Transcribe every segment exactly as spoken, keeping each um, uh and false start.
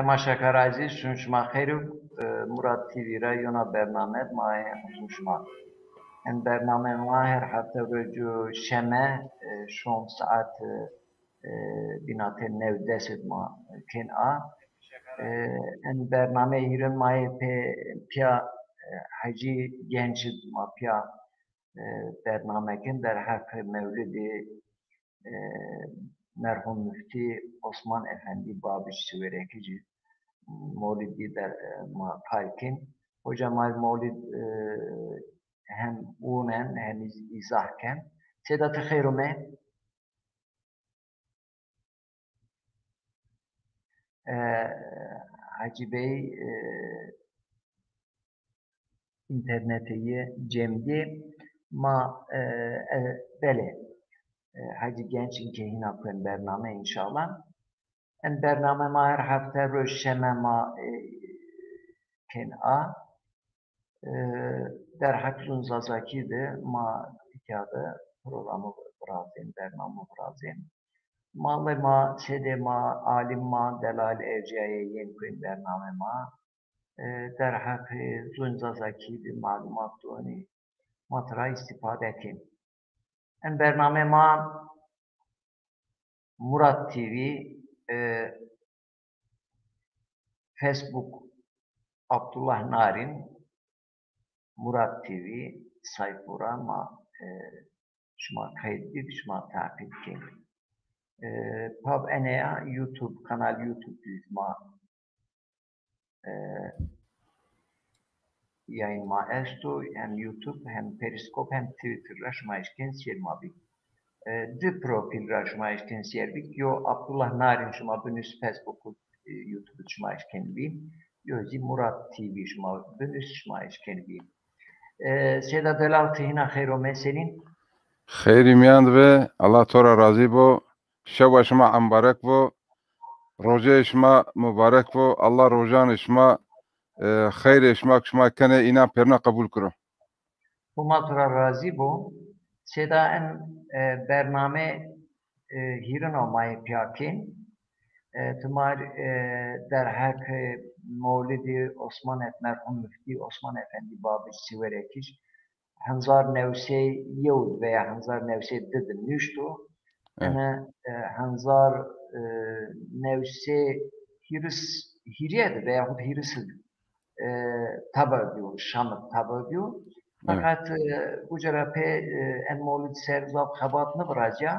Temaşekarê ezîz, şûn şima xeyr û, e, Murat T V ra yona bername ma huzur şima. En bername ma her hefte rocu şeme, e, şon saet, e, e, bînate new des id ma kên a. E, en bername hîrin ma yê pê piya, e, Hecî Genç id ma piya, e, bername kên derheq mewlidî, e, merhum Muftî Osman Efendî Babiş Siwêrekijî mewlidî der, e, ma pay kên. Hoca ma mewlid, e, hem wûnen hem îz-, îzah ken. Seyda ti xeyr ome. E, Hecî Bey, e, înternetê yê cem dî. Ma, e, e, belê, e, Hecî Genç inkê hîna kuen bername înşallah. En bername ma her hefte roj şeme ma, e, kên a. E, derheq zûn zazakî de ma îtya de programu virazên, bername virazên. Mallê ma, sêdê ma, alim ma, delal ercîyayê yên kuen bername ma. E, derheqê zûn zazakî de malumat donî, ma tira îstîfade kên. En bername ma Murat T V, e, Facebook Abdullah Narin, Murat T V sayfura ma, e, şima qeyd bik, şima taqîb kên. E, pab eneya YouTube, kanal YouTube dî ma, e, yayın ma esto, hem YouTube, hem Periskop, hem Twitter ra şima eşkên sêr ma bî. E, di profîl ra şima eşkên sêr bî. Yo Abdullah Narin şima binus Facebook û, e, YouTube şima eşkên bî. Yo zî Murat T V şima binus şima eşkên bî. E, Seyda Delal ti hîna xeyr ome senîn? Xeyrî mîyan de be, Allah to ra razî bo. Şewa şima embarek bo. Rojeyê şima mubarek bo. Allah rojanê şima, e, xeyrê şima ke şima kenê înan pêrine qebul kiro. Huma to ra razî bo. Seyda en, e, bername, e, hîrin o ma yê piya kên. E, ti ma rê, e, derheqê mewlidî Osman Ef-, merhum Muftî Osman Efendî Babij Siwerekij hezar new sey yew veya hezar new sey di de nuşto. Evet. Ene, e, hezar, e, new sey hîris, hîrê de veyahut hîris de, e, tebe bîyo, Şam de tebe bîyo. Evet. Feqet, e, uca ra pê, e, en mewlid ser zaf xebat nêvirazîya.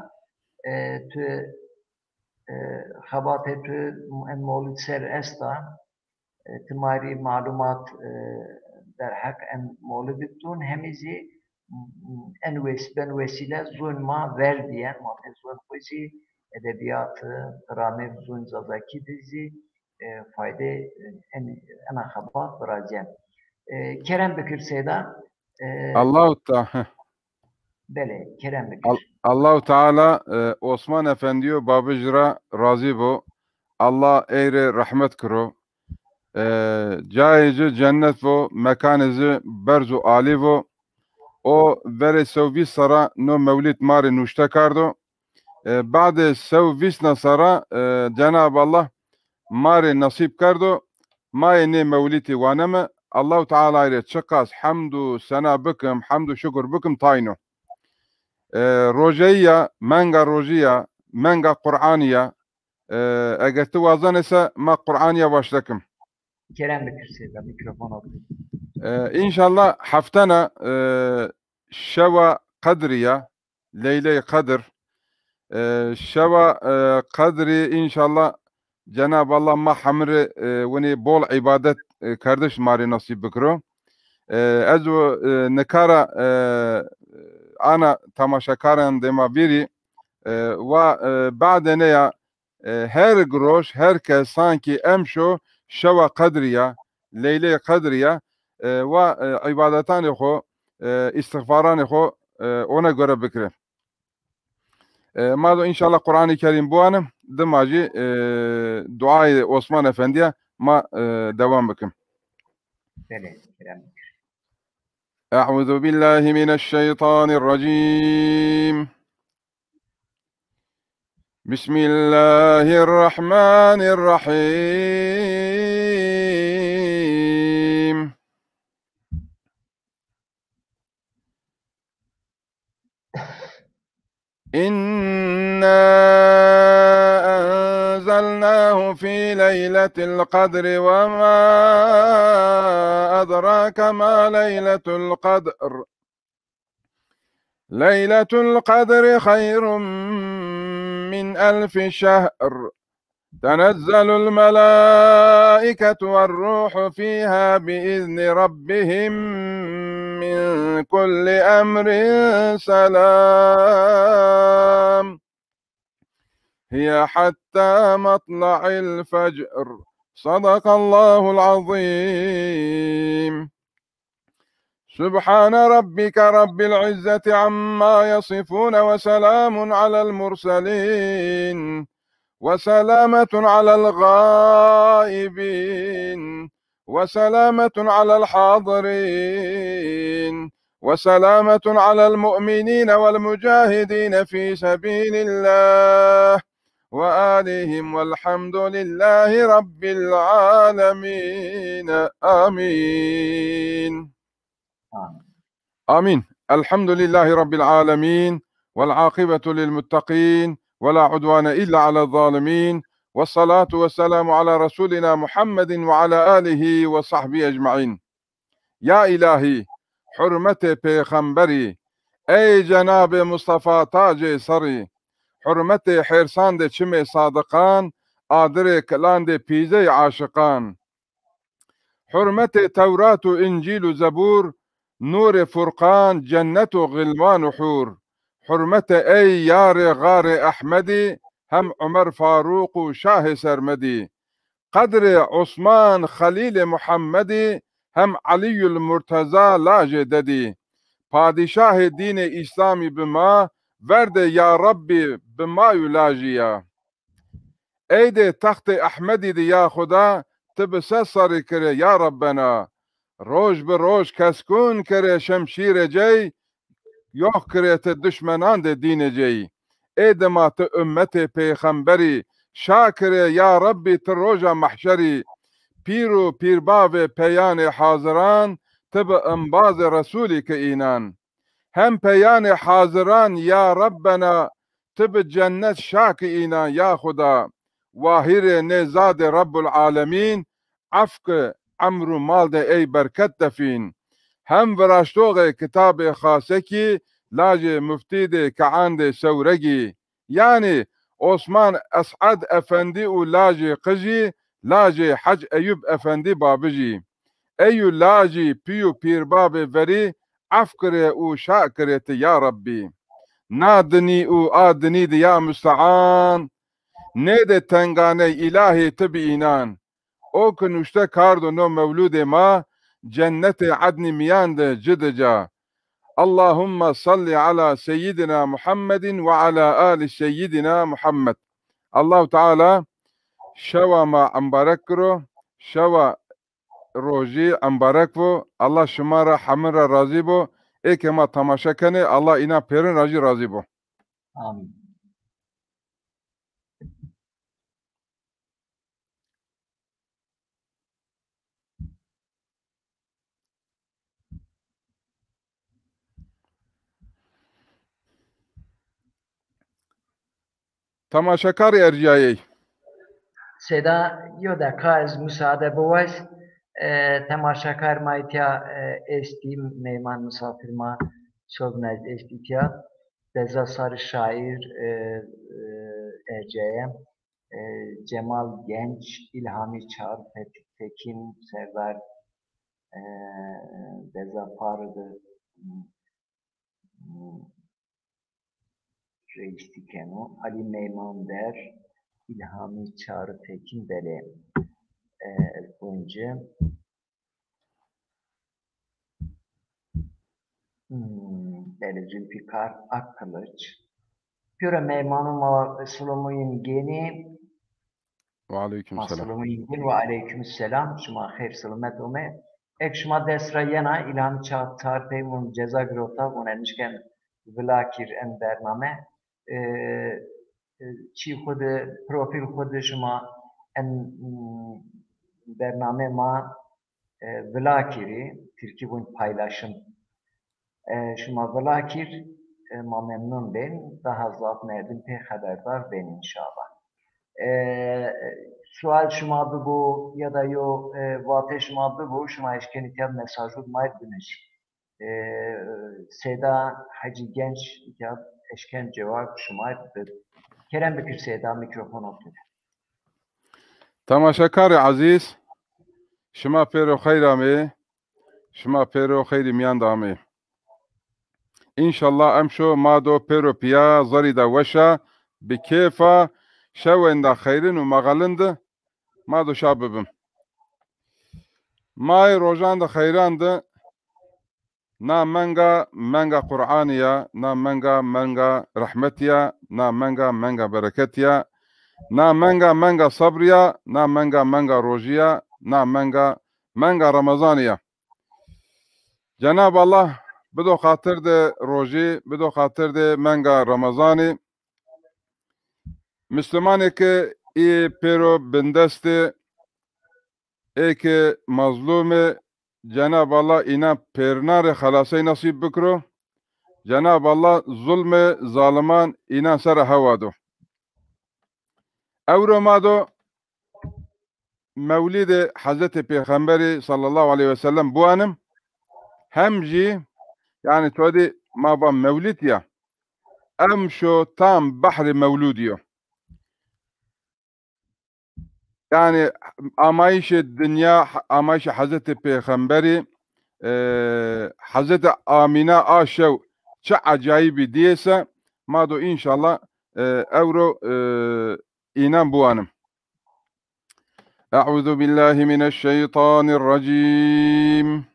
E, tu, e, xebatê tu en mewlid ser esta. E, ti ma rê malumat, e, derheq en mewlidî dûn, hemî zî, m, en wes-, ben wesîle zûn ma ver dîyen, ma pê zûn xwu zî edebîyat, e, dramê zûn zazakî de zî, e, fayde, e, en, ena xebat virazîyen. E, kerem bikir Seyda. E, Allahu Teala. Belê, kerem bikir. Al-, Allahu Teala, e, Osman Efendîyo Babij ra razî bo. Allah ey rê rehmet kiro. E, cayê ci cennet vo, mekanê ci berz û alî vo. O verê sew vîst serra no mewlîd ma rê nuşte kerdo. E, badê sew vîst na serra, e, Cenab Allah ma rê nesîb kerdo, ma yê nê mewlîtî waneme. Allahu Teala rê çiqas hemd û sena bikim, hemd û şukur bikim, tayn o. E, rojeyî ya, menga rojî ya, menga Quranî ya. E, eger ti wazenê se ma Quranî ya waşte kim. Kerem bikir Seyda, mîkrofon otur. E, înşallah heftena, e, şewa Qedrî ya, Leyley Qedr. E, şewa, e, Qedrî înşallah Cenab Allah ma hemrî, e, winî bol îbadet, e, kerdiş ma rê nasîb bikiro. E, ez o, e, nikara, e, ana temaşekaran dê ma vîrî, e, wa, e, badêne ya, e, her roj, her kes sankî emşo şewa Qedrî ya, Leyley Qedrî ya, e, wa, e, îbadetanê xo, e, îstixfaranê xo, e, ona göre bikire. E, ma do înşallah Quranî Kerîm biwanim, dima jî, e, duayê Osman Efendî ya ma, e, dewam bikim. Belê, kerem bikir. Euzu billahi mineşşeytanirracîm. Bismillahirrahmanirrahîm. إنا أنزلناه في ليلة القدر وما أدراك ما ليلة القدر. ليلة القدر خير من ألف شهر. تنزل الملائكة والروح فيها بإذن ربهم من كل أمر سلام هي حتى مطلع الفجر. صدق الله العظيم. سبحان ربك رب العزة عما يصفون وسلام على المرسلين وسلامة على الغائبين وسلامة على الحاضرين وسلامة على المؤمنين والمجاهدين في سبيل الله وآلهم والحمد لله رب العالمين. آمين. آمين. آمين. الحمد لله رب العالمين، والعاقبة للمتقين، ولا عدوان إلا على الظالمين، والصلاة والسلام على رسولنا محمد وعلى آله وصحبه أجمعين. Ya îlahî, hurmetê pêxemberî, ey cenabê Mustafa tacê serî, hurmetê hêrsandê çimê sadiqan, adirê kilandê pîzey aşiqan. Hurmetê Tewrat û Încîl û Zebûr, nûrê Furqan, cennet û xilwan û hûr. Hurmetê ey yarê xarê Ehmedî, hem Umer Farûq û Şahê Sermedî. Qedrê Osman Xelîlê Muhemmedî hem Elîyul Murteza lajê dedî. Padîşahê dînê Îslamî bi ma verdê ya Rebbî bi may û lajî ya. Ey dê textê Ehmedî di ya Xuda ti bi se serrî kirê ya Rebbena. Roj bi roj keskûn kerê şemşîrê cey, yox kirê ti duşmenandê dînê cey. Ê dima ti ummetê pêxemberî şa kirê ya Rebbî ti roja mehşerî. Pîr û pîrbavê peyanê haziran ti bi imbazê Resûlî ki înan. Hem peyanê haziran ya Rebbena ti bi cennet şa ki înan ya Xuda. Wahîrê nê zadê Rebbul Alemîn ef ki emr û mal de ey berket defîn. Hem viraştoxê kitabê xasekî lajê muftî dê keandê sewregî. Yanî Osman Es'ed Efendî û lajê qijî, lajê Hec Eyûb Efendî babijî. Ey û lajî pî û pîrbabê verî ef kirê û şa kirê ti ya Rebbî. Na dinî û a dinî di ya mustean, nêdê tenganey îlahê ti bi înan. O ki nuşte kardo no mewlûdê ma, cennetê Ednî mîyan de ci di ca. Allahumme salli ala seyyidina Muhammedin ve ala ali seyyidina Muhammed. Allahu Teala şewa ma embarek kiro, şewa rojî embarek bo. Allah şima ra hemin ra razî bo. Ê ke ma temaşe kenê, Allah înan pêrin ra jî razî bo. Amîn. Temaşekarî ercîyayey. Seyda, yo deqa ez musaade biwaz, e, temaşekar ma îtya, e, estî, meyman misafir ma çok nezd estî îtya. Deza Sarı şair, e, e, ercîyaye. E, Cemal Genç, İlhami Çağrı Te-, Tekin, Serdar, e, Deza Farı de, m, m, reîstî keno. Ali Meymander, İlhami Çağrı Tekin, belê, e, ez oncî. Hmm, belê, Zülfikar Akkılıç. Pêro meymanû ma silamûyîn gênî. Wa aleyküm selam. Ma silamûyîn gên, wa aleyküm selam. Şima xeyr selamet ome. Ek şima dest ra yena, Îlham Ça-, Çağrı Tekin vûn ceza girota, vûn ez nişken vila kîr en bername. E, e, çî xwu de, profîl xwu de şima en, m, bername ma, e, vila kîrî, tirkî vûn paylaşım. E, şima vila kîr, e, ma memnun bên, daha zaf merdim pê xeberdar bên înşallah. E, sual şima bibo ya da yo, e, vatê şima bibo, şima eşkenî tîya mesajû ma binijî. E, Seyda Hecî Genç tîya eşken cewab şima bid. Kerem bikir Seyda, mîkrofon o tu de. Temaşekarê ezîz, şima pêro xeyr amê, şima pêro xeyrî mîyan de amê. Înşallah emşo ma do pêro pîya zerrî de weş a, bi kêf a, şewên de xeyrin û mexelin de ma do şa bibim. May rojan de xeyran de na menga, menga Qur'anî ya, na menga, menga rehmetî ya, na menga, menga bereketî ya, na menga, menga sebrî ya, na menga, menga rojî ya, na menga, menga Remezanî ya. Cenab Allah bido xatir de rojî, bido xatir de menga Remezanî. Mislimanê ke î pêro bindest ê, ê ke mezlûm ê, Cenab Allah înan pêrnan rê xelasey nesîb bikiro. Cenab Allah zulmê zaliman înan ser a hewa do. Ewro ma do mewlîdê Hezretê Pêxemberî sallallahu aleyhi ve sellem biwanim. Hem jî, yanî to dî ma va mewlîd ya, emşo tam behrê mewlûdî yo. Yanî amayîşê dinya, amayîşê Hezretê Pêxemberî, e, Hezretê Amîna a şew çi ecayîbî dîyê se, ma do înşallah, e, ewro, e, înan biwanim. Euzu billahi mineşşeytanirracîm.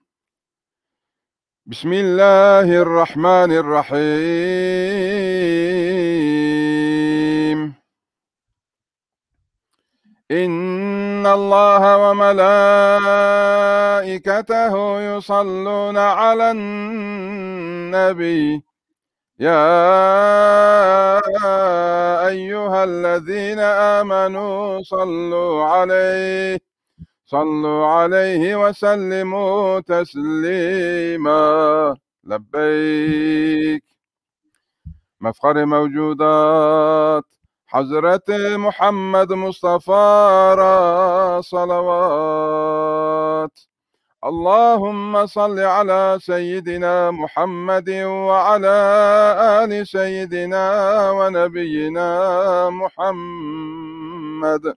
Bismillahirrahmanirrahîm. إن الله وملائكته يصلون على النبي، يا أيها الذين آمنوا صلوا عليه، صلوا عليه وسلموا تسليما. لبيك. Mefxerê mewcudat, Hezretê Muhammed Mustafa ra salawat. اللهم صل على سيدنا محمد وعلى آل سيدنا ونبينا محمد.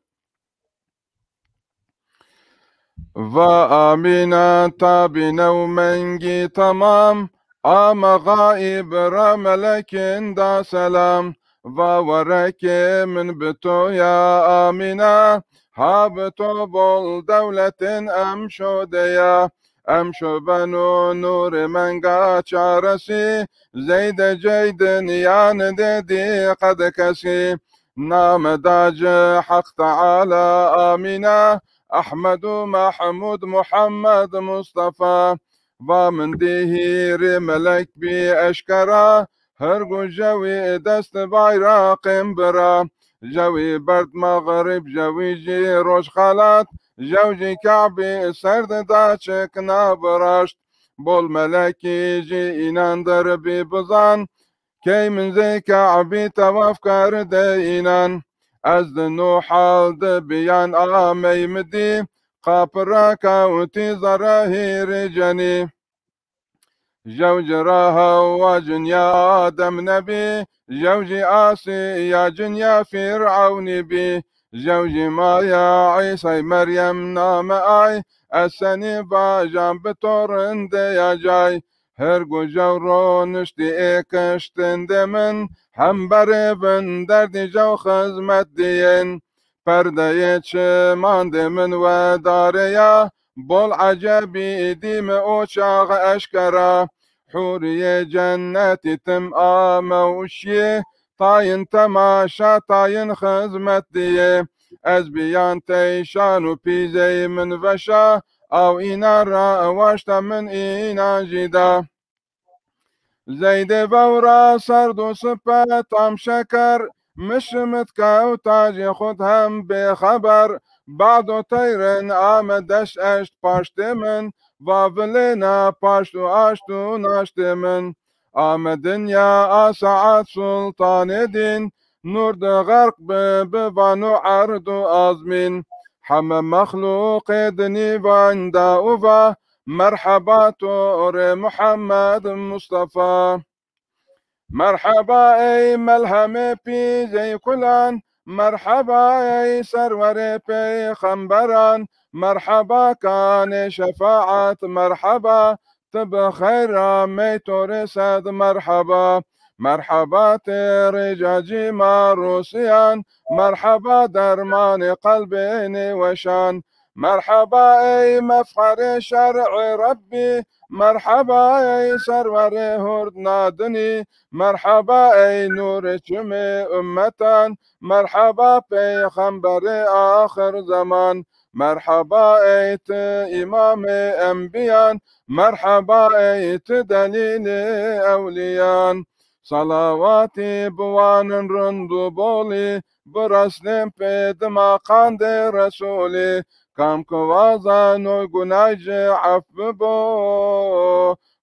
Va Amîna tabî new mengî temam, ame xaîb ra melekin da selam. Va werekê min bi to ya Amîna, ha bi to bol dewletin emşo de ya. Emşo beno nûrê menga çaresî, zeyde ceydin yan de dî qed kesî. Name da ci Heq Teala Amîna, Ehmed û Mehmûd Muhammed Mustafa. Va min dî hîrê melek bî eşkera, her gu jewî dest bayraqên bira. Jewî berd mexrib, jewî jî roj xelat, jew jî Ke'bî ser de da çikna biraşt. Bol melekî jî înan der bî bizan, key min zey Ke'bî tewaf kerde înan. Ez di no hal de biyan amey mi dî, qapira kewtî zere hîrê cenî. Jew ci ra hewa cinya Adem nebî, jew jî Asîya cinya Fîrewnî bî, jew jî maya Îsay Meryem name ay, ez senî vajan bi to rinde ya cay. Her gu jew roniştî ê kiştindê min, hemberê vinderdî jew xizmet dîyên. Perdeyê çimandê min wedarê ya, bol ecebî dî mi o çax eşkera. Hûrîyê cennetî tim ame û şiyê, tayin temaşa, tayin xizmet dîyê. Ez biyan teyşan û pîzey min veşa, aw înan ra waşta min înan jî da. Zeydê vewra serd û sipe tam şeker, mi şimit kewta jê xud hem bêxeber. Bado teyrin ame deş eşt paştê min, va vilêna paşt û aşt û naştê min. Ame dinya a saet sultanê dîn, nur de xerq bi, bi vano erd û azmîn. Heme mexluqê dinî vayne da û va, merheba to rê Muhammed Mustafa. Merheba ey melhemê pîzey kulan, merheba ey serwerê peyxemberan, merheba kanê şefaet, merheba ti bi xeyr amey to rê sed merheba. Merheba têrê cacî ma rosiyan, merheba dermanê qelbê nêweşan. Merheba ey mefxerê şer'ê Rebbî, merheba ey serwerê hurdna dinî, merheba ey nûrê çimê ummetan, merheba peyxemberê axir zeman. Merheba ey ti îmamê enbîyan, merheba ey ti delîlê ewlîyan. Salawatî biwanin rind û bolî, biresnên pê dima qandê Resûlî. Kam ki wazeno gunay ci ef bibo,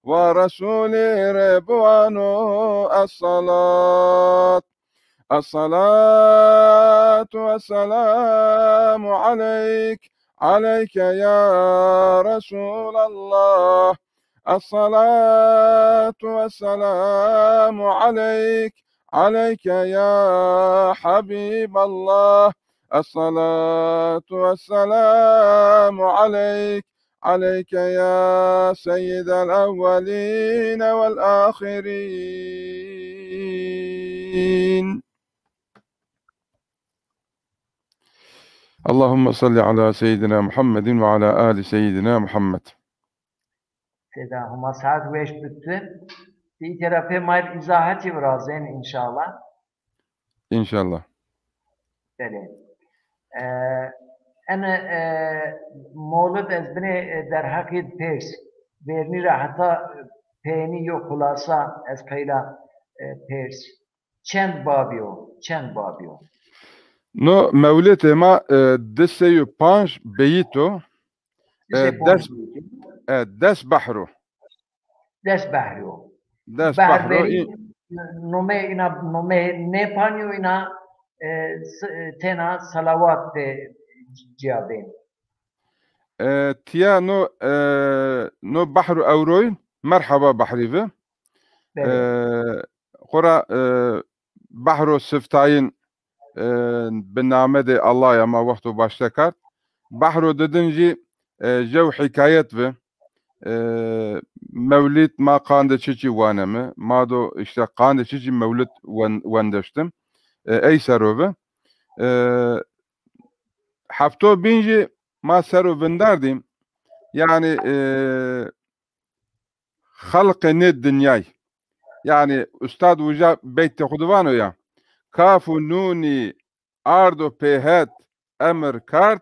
wa Resûlî rê biwano es-salat. الصلاة والسلام عليك، عليك يا رسول الله. الصلاة والسلام عليك، عليك يا حبيب الله. الصلاة والسلام عليك، عليك يا سيد الأولين والآخرين. اللهم صل على سيدنا محمد وعلى آل سيدنا محمد. Seyda, Homa saet weş bitti. Di îtera pê ma îzahetî virazên înşallah. İnşallah. Belê. E, ene, e, mewlid ez binê, e, derheqî pêrs. Vernî ra heta, e, peynî yo xulasa ez qeyla, e, pêrs. Çend babî yo? Çend babî yo? No mewlidê ma, e, di sey û panc beyît o. E, des, e, des behr o. Des behrî yo. Des behr o. Behr verî, nomê îna, nomê nêpanî yo, îna, e, s-, e, tena salawat de ciya bên. E, tiya no, e, no behro ewroyin, merheba behrî vi. Belê. E, xora, e, behro siftayîn, e, bi namedê Allah ya ma wexto başte kard. Behro didin jî, e, jew hîkayet vi. E, mewlîd ma qandê çiçî wanemi, ma do îşte qandê çiçî mewlid wen-, wendeştim. E, ey sero vi. E, hefto bîn jî ma sero vindardîm. Yanî, e, xelqê nê dinyay. Yanî ustad uca beytê xwu di vano ya. Kaf û nûnî ardo pê het emir kard,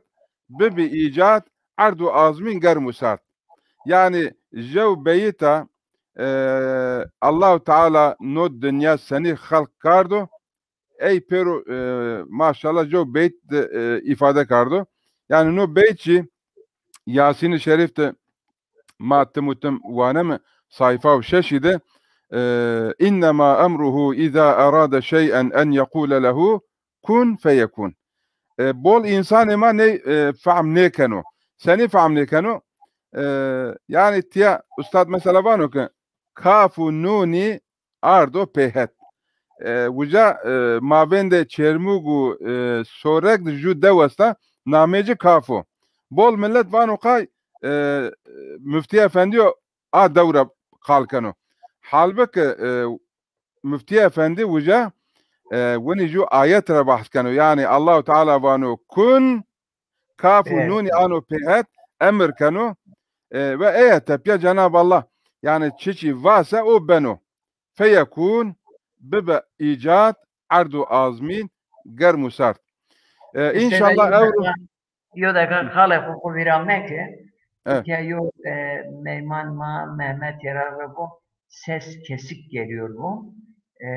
bibi îcad erd û azmîn germ û sard. Yanî jew beyîta, e, Allahu Teala no dinya senî xelq kardo, ey pêro, e, maşallah jew beyt de, e, îfade kardo. Yanî no beyt jî Yasîn-i Şerîf de ma tim û tim waneme sayfa û şeşî de, e, "Innema emruhu iza erade şey'en en yekule lehu kun feyekun." E, bol însanê ma ney, e, fehm nêkeno. Senî fehm nêkeno? E, yanî tiya ustad mesela vano ke kaf û nûnî ardo pê het. E, uca, e, mavêndê Çêrmûg û, e, Soreg de ju dew esta, namê ci Kaf o. Bol milet vano qay, e, Muftî Efendî yo a dew ra qal keno. Halbike, e, Muftî Efendî uca, e, winî ju ayet ra bahs keno. Yanî Allahu Teala vano kun, kaf û nûnî ano pê het, emir keno. E, ve eye tepya Cenab Allah. Yanî çiçî vase o beno. Feyekûn, bibe îcad, erd û azmîn, germ û serd. E, înşallah ewro. Yo deqa qalê xo xo vîra meke. Evet. Ke yo, e, meyman ma Mehmet Yarar ve bu ses kesik geliyor bu. E,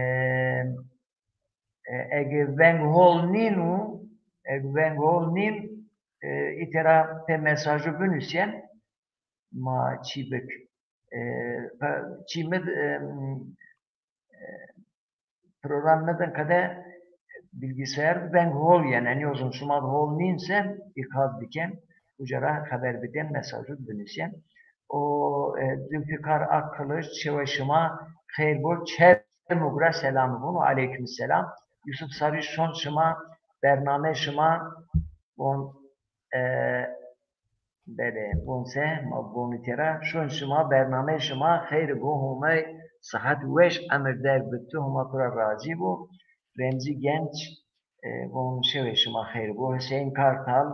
e, ege veng hol nîn u, ege veng hol nîn, e, îtera pê mesajı binusyen ma çî bik. E, pa-, çî mi d-, e, e, program mi din qede bilgisayar di veng hol yen. Yanî o zaman şima di hol nîn se îqaz biken, uca ra xeber biden, mesajû di binusyen. O, e, Zülfikar Akkılıç, şewê şima xeyr bo, Çermug ra selam vûn û aleykum selam. Yusuf Sarî, şon şima, bernameyê şima, bon, e, Belê, bon se, ma bonî tera. Şon şima, bernameyê şima xeyr bo, Homay sihet weş, emir derg bi tu, Homa tu ra razî bo. Remzî Genç, e, bon şewê şima xeyr bo. Hüseyin Kartal,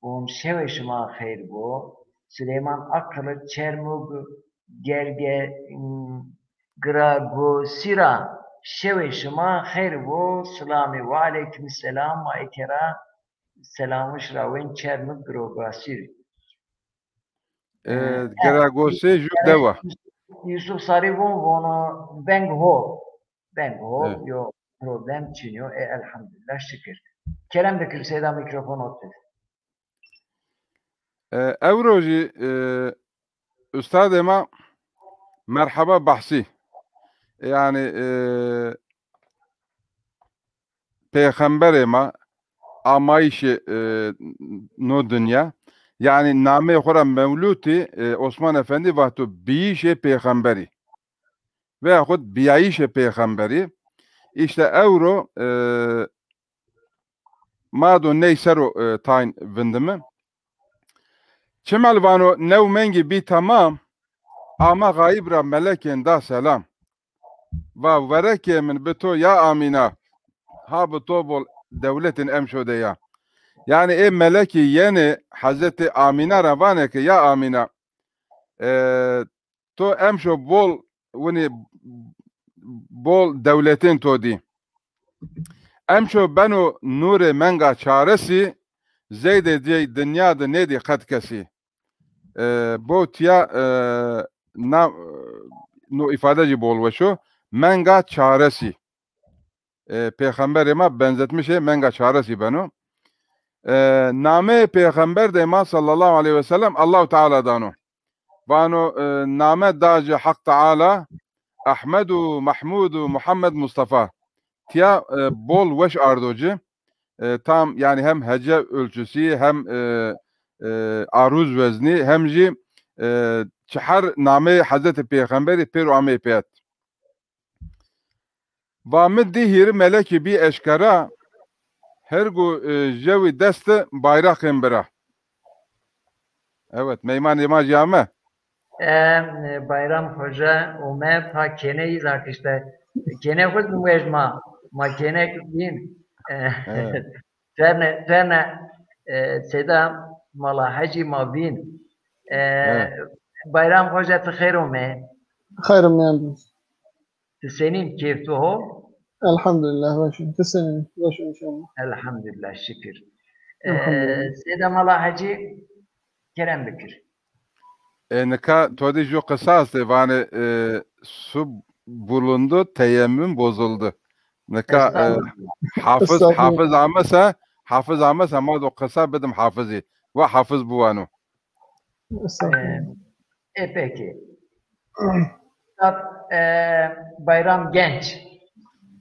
bon şewê şima xeyr bo. Süleyman Akkılıç, Çermug, Gerge, m, Gragosî ra şewê şima xeyr bo. Silamî, wa aleykum selam, ma eke ra selamî şira wên Çermug Gragosî. E, E, Gragosî jû dew a. Yusuf Sarî vûn, vono veng hol. Veng hol, e, yo problem çin yo. E, elhamdulillah, şikir. Kerem bikir, Seyda, mîkrofon ti. E, ewro jî, e, ustadê ma merheba behsî. Yanî, e, pêxemberê ma, amayîşê, e, no dinya. Yanî nameyê xo ra Mewlûtî, e, Osman Efendî vato bîyîşê pêxemberî. Veyahut bîyayîşê pêxemberî. Îşte ewro, e, ma do ney ser o, e, tayn vindimi. Çimel vano new mengî bî temam, ama xayib ra melekên da selam. Va werekê min bi to ya Amîna, ha bi to bol dewletên emşo de ya. Yanî ê melekî yenê Hezretî Amîna ra vanê ke ya Amîna, e, to emşo bol winî bol dewletên to dî. Emşo beno nûrê menga çaresî, zeydê cey dinya de nêdî qet kesî. E, bo tiya, e, na, no îfade jî bol weş o. Menga çaresî. E, pêxemberê ma benzetmişê menga çaresî beno. E, nameyê pêxemberdê ma sallallahu aleyhi ve sellem Allahu Teala dano. Vano, e, name da ci Heq Teala, Ehmed û Mehmûd û Muhammed Mustafa. Tiya, e, bol weş ardo ci. E, tam, yanî hem hece ölçüsî, hem, e, e, aruz weznî, hem jî, e, çi her nameyê Hezretî Pêxemberî pêro ameyê pêet. Va mi dî hîrî melekî bî eşkera, hergu, e, jewî dest de bayraqên bira. Evet, meymanê ma jî ame. E, Bayram Hoca ome, pa kêneyî zaf îşte. Kênê xo zî muej ma. Ma kênek bîn. E, evet. Terne, terne, e, Seyda Mala Hecî ma vîn. E, evet. Bayram Hoca, ti xeyr ome. Xeyr ome. Ti senîn, keyf tu hol? Elhamdulillah, weş in. Ti senîn? Weş in înşallah. Elhamdulillah, şikir. Elhamdulillah. E, Seyda Mala Hecî, kerem bikir. E, nika to dî jû qisa estê, vanê, e, su bulundu, teyemmüm bozuldu. Nika, e, estağfurullah. Hafiz, estağfurullah. Hafiz amese, Hafiz amese ma do qisa bidim Hafizî. Va Hafiz biwano. Estağfurullah. E, e, peki. Üstad, e, Bayram Genç,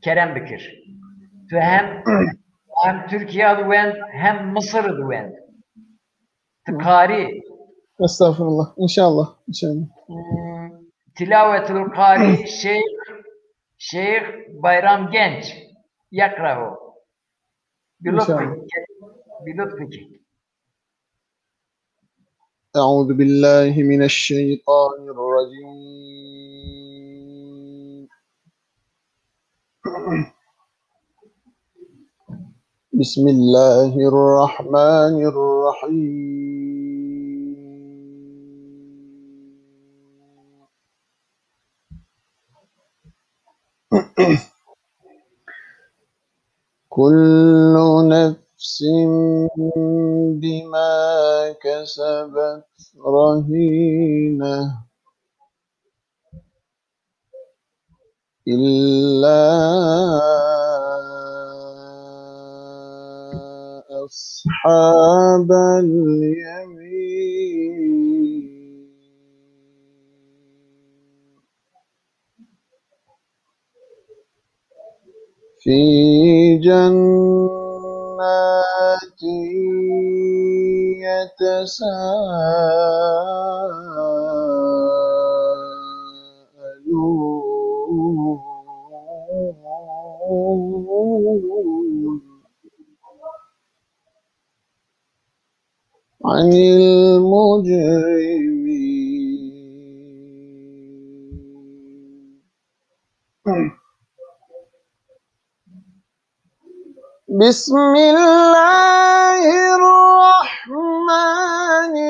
kerem bikir. Tu hem, hem Tirkîya di wend, hem Misir di wend. Ti qarî. Estağfurullah. İnşallah. İnşallah. Hmm, Tilawetul Qari Şeyh, Şeyh Bayram Genç. Yeqra'u. Bi lutfik. İnşallah. Bi lutfik. أعوذ بالله من الشيطان الرجيم. بسم الله الرحمن الرحيم. كل نفس بما كسبت رهينة. إلا أصحاب اليمين. في جنات يتساءلون عن المجرمين. بسم الله الرحمن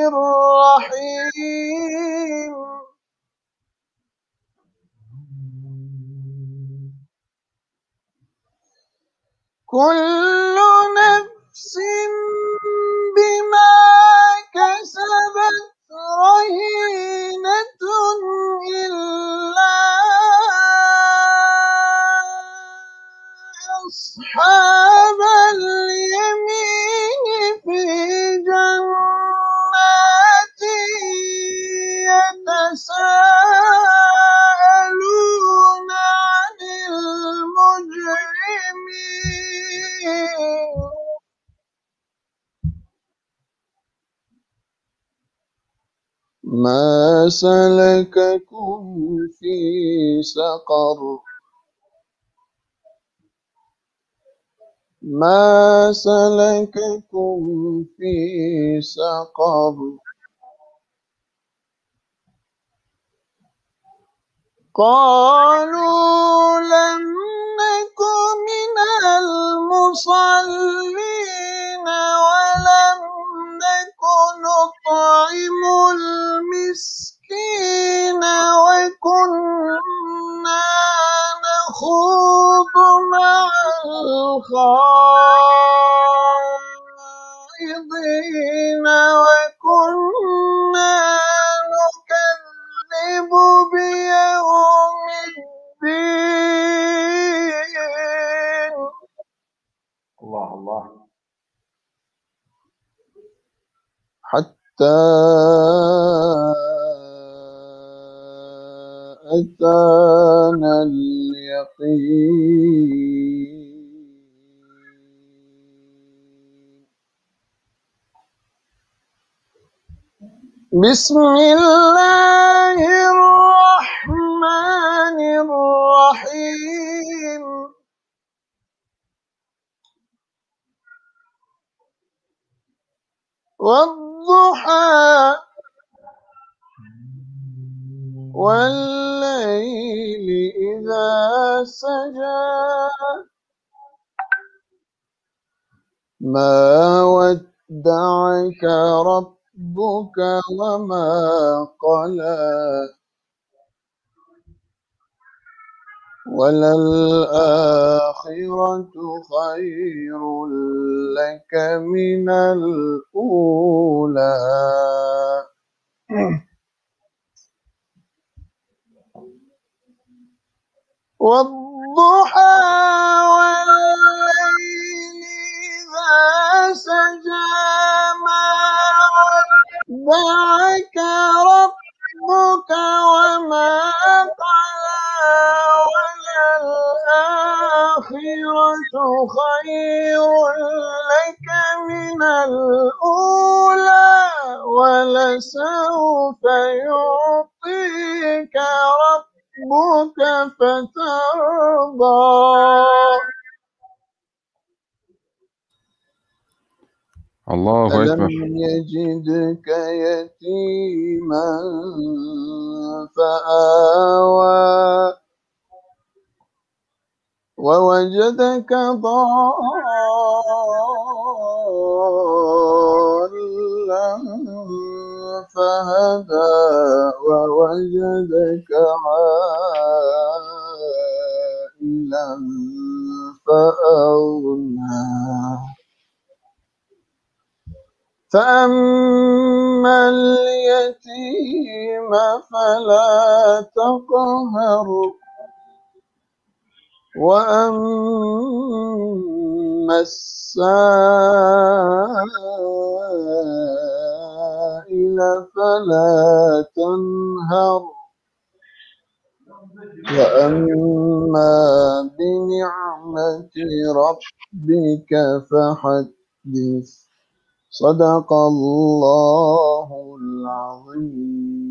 الرحيم. كل نفس بما كسبت رهينة إلا أصحاب اليمين في جنات يتساءلون عن المجرمين. ما سلككم في سقر؟ ما سلككم في سقر؟ قالوا لم نك من المصلين ولم نك نطعم المسكين وكنا نخوض مع الخائضين وكنا نكذب بيوم الدين. الله الله. حتى أتانا اليقين. بسم الله الرحمن الرحيم. والضحى. والليل إذا سجى. ما ودعك ربك وما قلى. وللآخرة خير لك من الأولى. والضحى والليل إذا سجى. ما ودعك ربك وما قلى. وللآخرة خير لك من الأولى. ولسوف يعطيك ربك فترضى. الله أكبر. ألم يجدك يتيما فآوى. ووجدك ضالا فهدى. ووجدك عائلا فأغنى. فأما اليتيم فلا تقهر. وأما السائل فلا تنهر. وأما بنعمة نعمة ربك فحدث. صدق الله العظيم.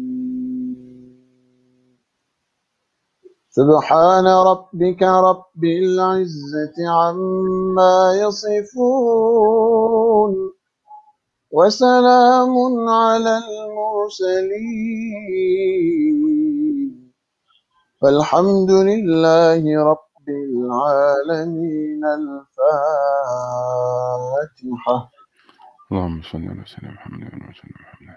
سبحان ربك رب العزة عما يصفون. وسلام على المرسلين. والحمد لله رب العالمين. الفاتحة. اللهم صل على سيدنا محمد وعلى آل سيدنا محمد.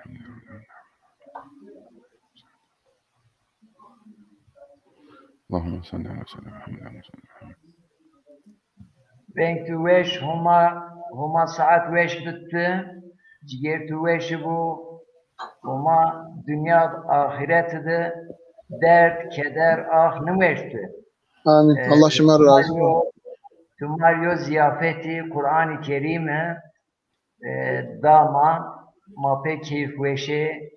اللهم صل على سيدنا محمد وعلى آل سيدنا محمد. Veng tu weş, Homa, Homa saet weş bid tu, cigêr tu weşi bo, Homa dinya axîret de derd, keder, ax niweş tu. Amin. E, Allah şima tu ma razî bo. Yo, tu ma yo zîyafetî Qur'anî Kerîm e, e, da ma, ma pê keyfweşê,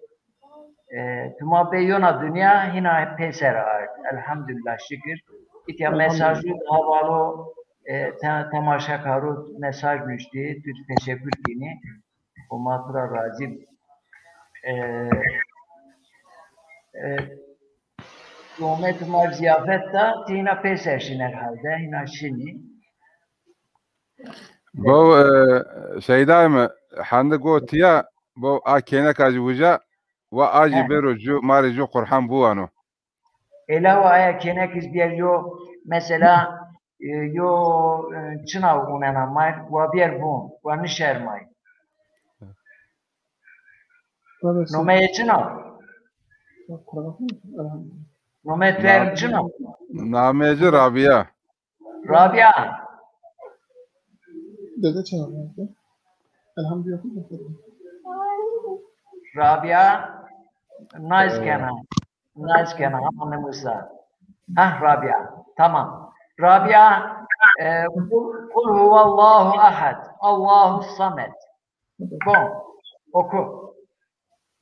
e, tu ma bê yona dinya, hîna pêser ard. Elhamdulillah, şikir. Îtya Elhamdulillah. Mesajû havalo, e, te-, temaşekarû mesaj nuştî, tu teşekkür kînî. Homa tu ra razî. E, e, tu ome tu ma zîyafet da, ti hîna pêser şin herhalde, hîna şinî. Bo, e, Seydayê mi, hende go tiya, bo a kêneka zî wuja, wa a zî He. Bêro ju, ma rê ju Qurhan biwano. Ela wa aya kênek iz bîyer yo, mesela, e, yo, e, çina unena may, wa bîyer vûn, wa nişermay. Nomeyê çina? Nomeyê tu erm çina? Nameyê ci Rabîa. Rabîa. Dede çağırdı. Elhamdülillah. Rabîa. Nice kena. Nice kena. Ama ne musa. Hah, Rabîa. Tamam. Rabîa, e, kul, kul huvallahu ehad. Allahu samed. Bon. Oku.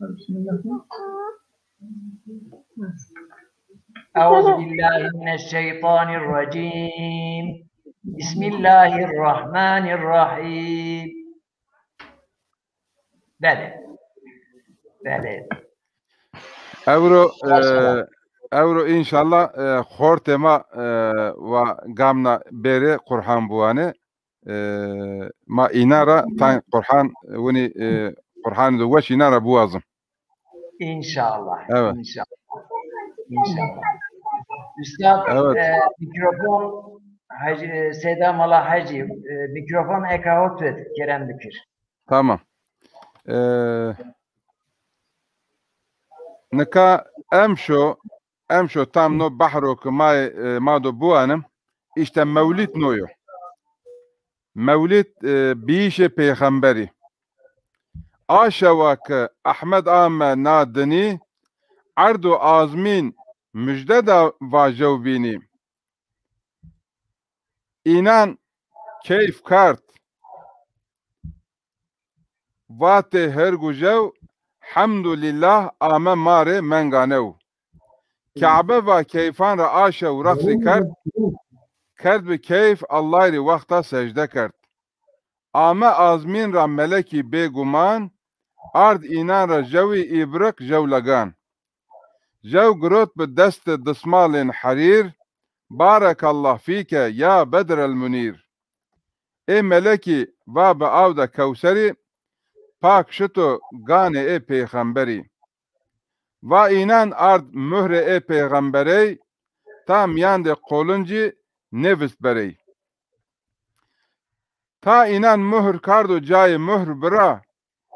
Bismillah. Euzu billahi mineşşeytanirracim. Bismillahirrahmanirrahim. Belê. Belê. Ewro, e, ewro înşallah, e, xortê ma, e, wa gamna bêrê Qurhan biwanê. E, ma înan ra tayên Qurhan, winî, e, Qurhanî do weş înan ra biwazim. Înşallah. Evet. Înşallah. Înşallah. Üstad, evet. E, mikrofon, Hacı, e, Seyda Mala Hacı, e, mikrofon eka ho tu id, kerem bikir. Tamam. E, nika emşo, emşo tam no bahro ki ma, e, ma do biwanim, îşte mewlîd no yo. Mewlîd, e, bîyîşê peyxemberî. A şewa ki Ehmed ame na dinî, erd û azmîn mujde da va jew bînî. Înan keyf kerd. Vatê herg û jew, hemdulîllah ame ma rê menganew. Kebe va keyfan ra a şew rexsî kerd, kerd bi keyf Allay rî wexta secde kerd. Ame azmîn ra melekî bêguman, ard înan ra jewî îbriq jew legan. Jew girot bi dest di dismalên herîr, barekallah fîke ya Bedrel Munîr. Ê melekî va bi aw de Kewserî, pak şito ganê ê peyxemberî. Va înan ard muhrê ê peyxemberey, ta mîyandê qolincî nêvist berey. Ta înan muhr kardo cayê muhr bira,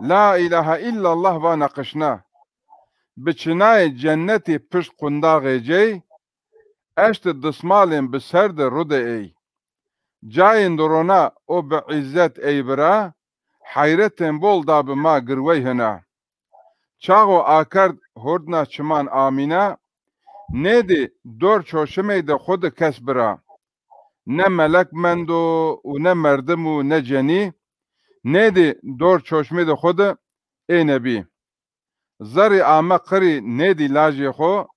La îlahe îllallah va neqişna. Bi çinayê cennetî pişt qundaxê cey, eşti dismalên bi ser de rudê ey. Cayên di rona o bi îzzet ey bira, heyretên bol da bi ma girwey hina. Çaxo akerd hurdna çiman amîna, nêdî dor çoşimey de xwu di kes bira. Ne melek mendo û ne merdim û ne cenî, nêdî dor çoşmî de xwu di ê nebî. Zerrî ame qirî nêdî lajê xwu,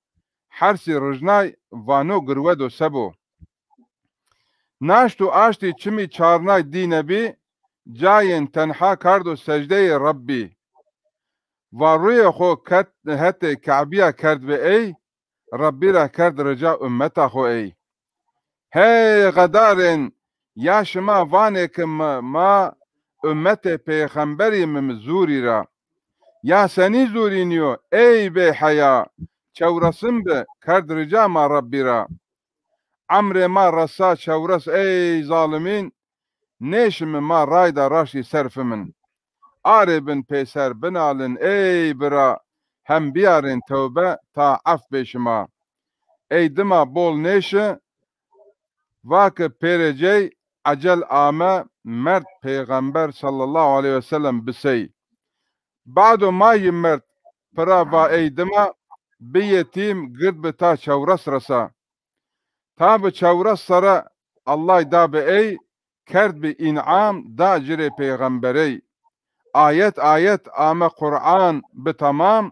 hersî rijnay vano girwe do se bo. Naşt û aştî çimî çarnay dîne bî, cayên tenha kardo secdeyê Rebbî. Va rûyê xo kerd hetê Ke'bîya kerd bi ey, Rebbî ra kerd rica ummeta xo ey. Hey xedarên, ya şima vanê ki ma, ma ummetê pêxemberî mi zûrî ra. Ya senî zûrînîyo ey bêheya, çewresin bi, kerd rica ma Rebbî ra. Emrê ma resa çewres ey zalimîn, nêşimi ma rayda raştî ser fimin. Arê bin pêser binalin ey bira, hem biyarên tewbe ta ef bê şima. Ey dima bol nêşi, va ki pêrê cey ecel ame merd pêxember sallallahu aleyhi ve sellem bisey. Bado ma yî merd pira va ey dima bi yetîm gird bi ta çewres resa. Ta bi çewres serre Allay da bi ey, kerd bi înam da ci rê pêxemberey. Ayet ayet ame Quran bi temam,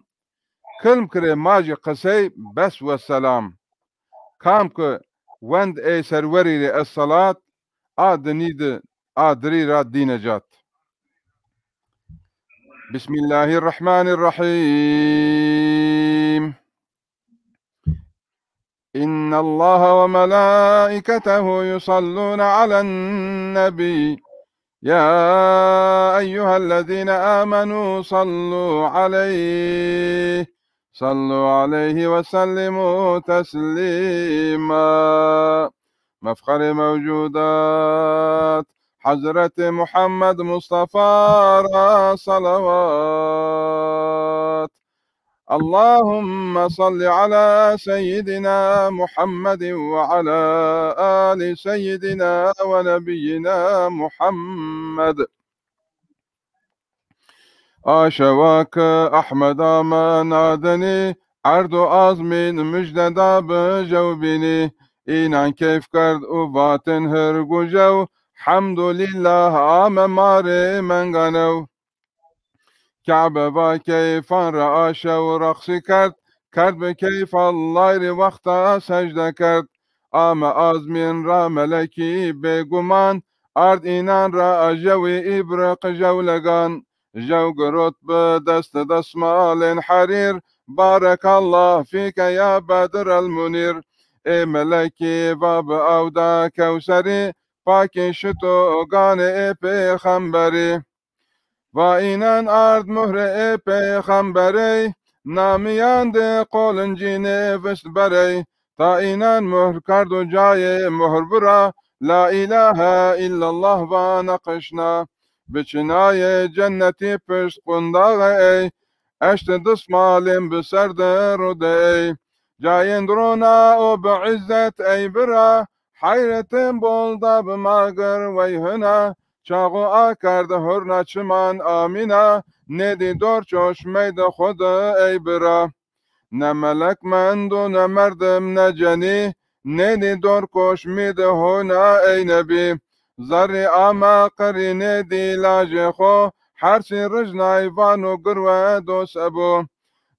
kilm kirê ma jî qisey bes weselam. Kam ki wend ey serwerî rê esselat, a dinî di a dirî ra dî necat. Bismillahirrahmanirrahim. إن الله وملائكته يصلون على النبي، يا أيها الذين آمنوا صلوا عليه، صلوا عليه وسلموا تسليما. مفخر موجودات حضرت محمد مصطفى را صلوات. اللهم صل على سيدنا محمد وعلى آل سيدنا ونبينا محمد. A şewa ke Ehmed ame nadinî, erd û azmîn mijde da bi jew bînî. Înan keyf kerd û vatin hir gujew, hemdulîllah ame ma rê menganew. Kebe va keyfan ra a şew reqsî kerd, kerd bi keyf Allay rê wexta secde kerd. Ame azmîn ra melekî bêguman, ard înan ra a jewî îbriq jewlegan. Jew girot bi dest desmalên herîr, barekallah fîke ya Bedr el Munîr. Ê melekî va bi awda Kewserî, pakî şito ganê ê pêxemberî. Va înan ard muhrê ê pêxemberey, namîyan de qolincî nêvist berey. Ta înan muhr kerdo cayê muhr bira, la îlahe îllallah va neqişna. Bi çinayê cennetî pişt qundaxê ey, eşti dismalên bi ser de rûdê ey. Cayên dirona o bi îzzet ey bira, heyretên bol da bi ma gir wey hina, çaxo akerd hurna çiman amîna, nêdî dor çoşmey de xwu de ey bira. Ne melek mendo, ne merdim, ne cenî, nêdî dor koşmî de hona ey nebî. Zerrî ame qirî nêdî lajê xwu, hersî rijnay vano girwe do sebo.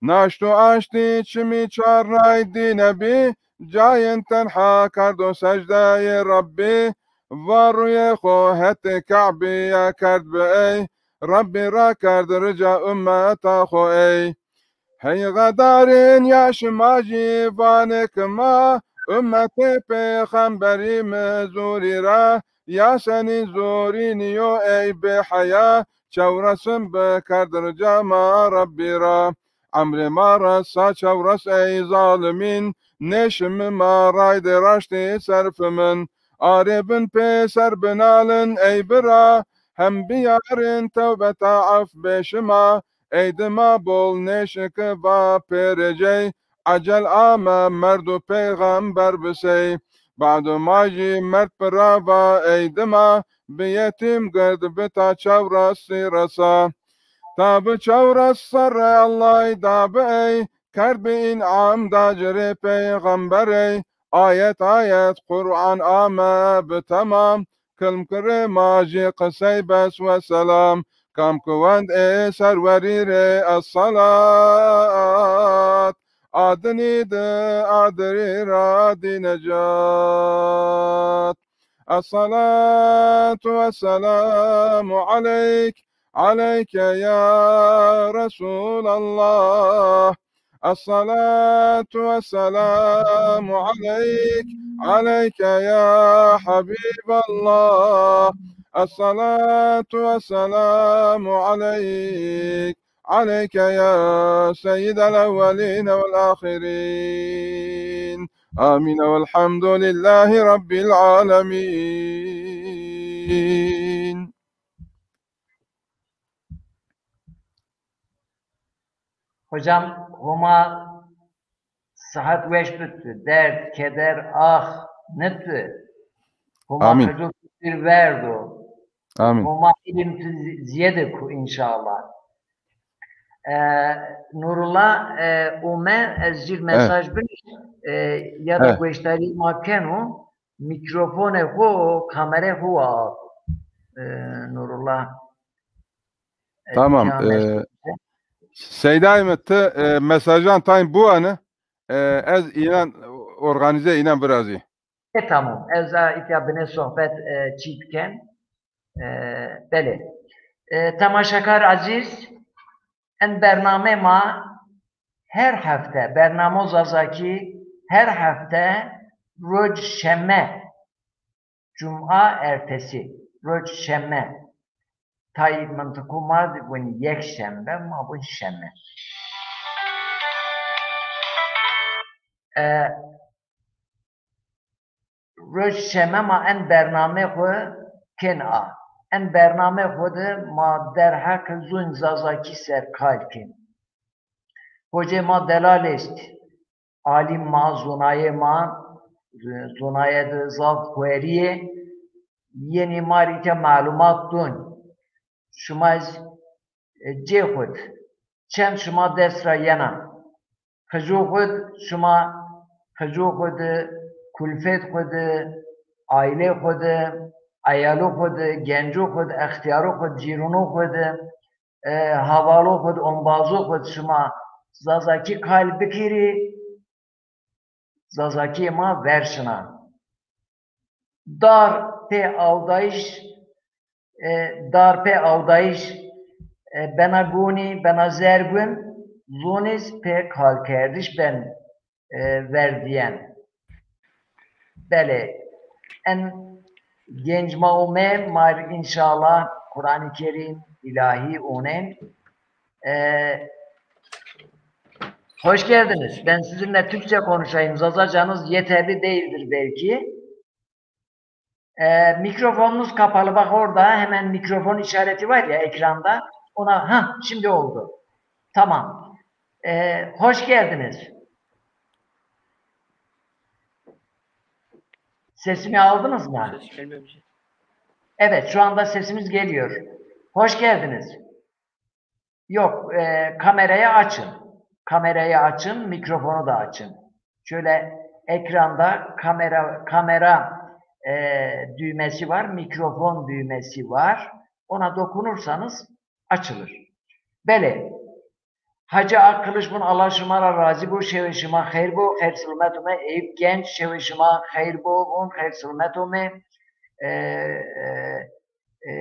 Naşt û aştî çimî çarnay dîne bî, cayên tenha kerdo secdeyê Rebbî. Va rûyê xwu hetê Ke'bîye kerd bi ey, Rebbî ra kerd rica ummeta xwu ey. Hey xedarên, ya şima jî vanê ki ma, ummetê pêxemberî mi zûrî ra, ya senî zûrînîyo ey bêheya, çewresin bi kerd rica ma Rebbî ra. Emrê ma resa çewres ey zalimîn, nêşimi ma raydê raştî ser fimin. Arê bin pêser binalin ey bira, hem biyarên tewbe ta ef bê şima. Ey dima bol nêşi ki va pêrê cey, ecel ame merd û pêxember bisey. Bado ma jî merd pira va ey dima, bi yetîm gird bi ta çewres sî resa. Ta bi çewres serre Allay da bi ey, kerd bi înam da ci rê pêxemberey. Ayet ayet Quran ame bi temam, kilm kirê ma jî qisey bes weselam. Kam ki wend ê serwerî rê esselat, a dinî di a dirî ra dî necat. الصلاة والسلام عليك، عليك يا رسول الله. الصلاة والسلام عليك، عليك يا حبيب الله. الصلاة والسلام عليك، عليك يا سيد الأولين والآخرين. آمين والحمد لله رب العالمين. Hocam, Homa sıhet weş bid tu, derd, keder, ax nid tu. Homa Amîn. Qezo tu pir verdo. Amîn. Homa ilim tu zi-, ziyede ku inşallah. E, Nurullah, e, ome, ez cir Eh. mesaj bin, e, ya da Eh. goştarî ma keno, mîkrofonê xo, kamerê xo wa, e, Nurullah. E, Tamam, ya e, mesaj. Seydayê mi, ti, e, mesajan tayn biwane, e, ez înan organîze înan virazî. E, tamam. Ez a îtya binê sohbet, e, çî biken. E, belê. E, temaşakar ezîz, en bername ma her hefte, bernamo Zazakî her hefte roj şeme, cuma ertesi, roj şeme. Tay mintiqo ma di vun yek şembe, ma vun şeme. E, Roj şeme ma en bername xwu kên a. En bername xwu de ma derheqê zûn Zazakî ser kal kên. Hocê ma delal est, alim ma, zonayê ma, zonaye de zaf xwerîyê, yenî ma rî ke malumat dûn. Şima ez, e, cê xwu d, çend şima dest ra yena. Qicû xwu d şima, qicû xwu d, kulfêt xwu d, aîlê xwu d, eyalû xwu d, gencû xwu d, extîyarû xwu d, cîrûnû xwu d, e, havalû xwu d, ombazû xwu d şima Zazakî kal bikirî, Zazakîyê ma ver şina. Dar pê awdayîş, e, dar pê awdayîş, e, bena gonî, bena zergun, zûn iz pê kalkerdiş ben, e, verdîyen. Belê, en genc ma ome, ma rê înşallah Quranî Kerîm, îlahî onen. Ee, hoş geldiniz. Ben sizinle Türkçe konuşayım. Zazacanız yeterli değildir belki. Ee, mikrofonunuz kapalı. Bak orada hemen mikrofon işareti var ya ekranda. Ona, ha, şimdi oldu. Tamam. Ee, hoş geldiniz. Sesimi aldınız mı? Ses gelmemiş. Evet, şu anda sesimiz geliyor. Hoş geldiniz. Yok, e, kamerayı açın. Kamerayı açın, mikrofonu da açın. Şöyle ekranda kamera kamera, e, düğmesi var, mikrofon düğmesi var. Ona dokunursanız açılır. Belê. Hacı Akkılıç bun, Allah şima ra razî bo, şewê şima xeyr bo, xeyr silmet ome, Eyüp Genç, şewê şima xeyr bo, on xeyr silmet ome. E, e, e,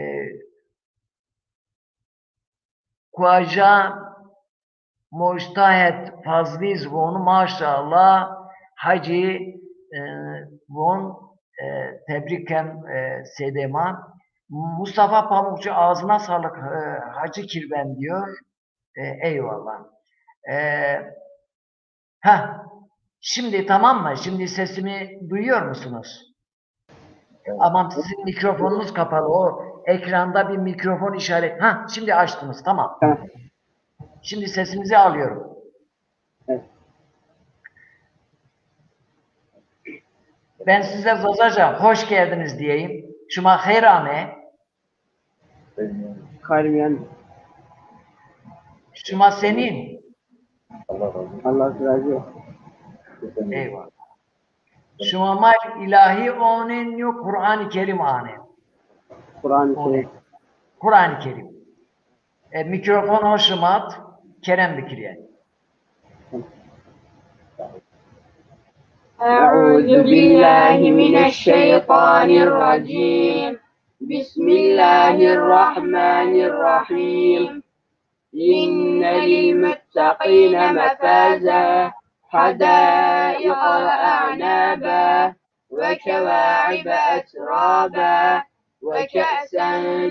Kuaja Mojtahed Fazlîz von, maşallah, Hacî, e, von, e, tebrik ken, e, sêdê ma. Mustafa Pamukçu, ağzına sağlık, e, Hacı Kirven diyor. E, eyvallah. E, ha, şimdi tamam mı? Şimdi sesimi duyuyor musunuz? Ama sizin mikrofonunuz kapalı. O ekranda bir mikrofon işaret. Ha, şimdi açtınız. Tamam. Şimdi sesinizi alıyorum. Ben size Zazaca hoş geldiniz diyeyim. Şima xeyr ame. Xeyr mîyan. Şima senîn? Allah razı olsun. Eyvallah. Şima ma rê îlahî onên yo Quranî Kerîm anên? Quranî Kerîm. Quranî Kerîm. E, mîkrofon ho şima d, kerem bikirî. أعوذ بالله من الشيطان الرجيم. بسم الله الرحمن الرحيم. إن للمتقين مفازا، حدائق وأعنابا، وكواعب أترابا، وكأسا